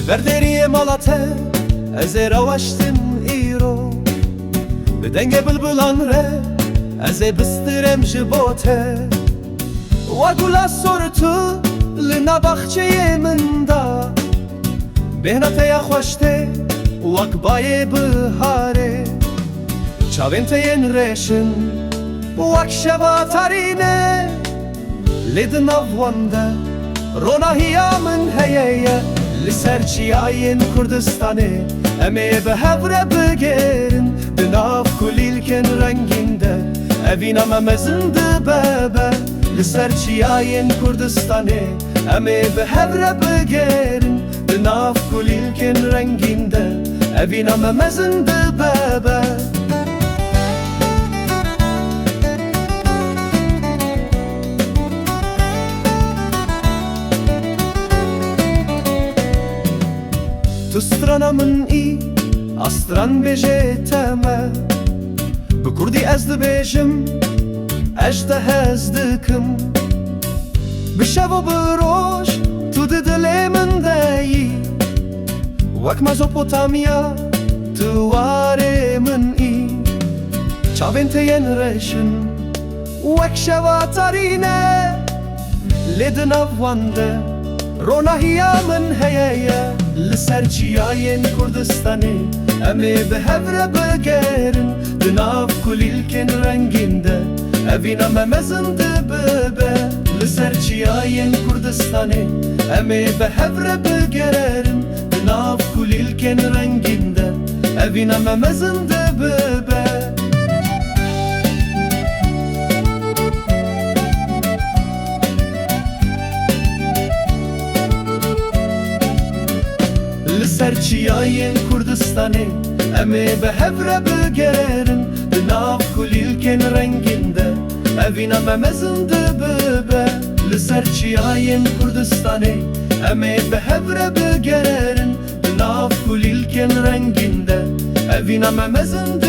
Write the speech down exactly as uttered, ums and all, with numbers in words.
Ber deriyê mala te ez ê raweştim îro, bi dengê bilbilan re ez ê bistirem ji bo te. Wa gula sor tu li nav baxçeyê min da, bêhna te ya xweş tê wek bayê biharê. Çavên te yên reş in wek şeva tarî ne, lê di nav wan de ronahiya min heye ye. Li ser çiyayên Kurdistanê em ê bi hev re bigêrin, di nav kulîlkên rengîn de evîna me mezin dibe be. Li ser çiyayên Kurdistanê em ê bi hev re bigêrin, di nav kulîlkên rengîn de evîna me mezin dibe be. Tu strana min î, a stran bêjê te me. Bi kurdî ez dibêjim, ez te hez dikim. Bi şev û bi roj tu di dilê min de yî, wek Mezopotamya tu warê min î. Çavên te yên reş in wek şeva tarî ne, lê di nav wan de ronahiya min heye ye. Li ser çiyayên Kurdistanê em ê bi hev re bigerin, di nav kulîlkên rengîn de evîna me mezin dibibe. Li ser çiyayên Kurdistanê em ê bi hev re bigerin, di nav kulîlkên rengîn de evîna me mezin dibibe. Li ser çiyayên Kurdistanê em ê bi hev re bigerin, di nav kulîlkên rengîn de evîna me mezin dibibe. Li ser çiyayên Kurdistanê em ê bi hev re bigerin, di nav kulîlkên rengîn de evîna me mezin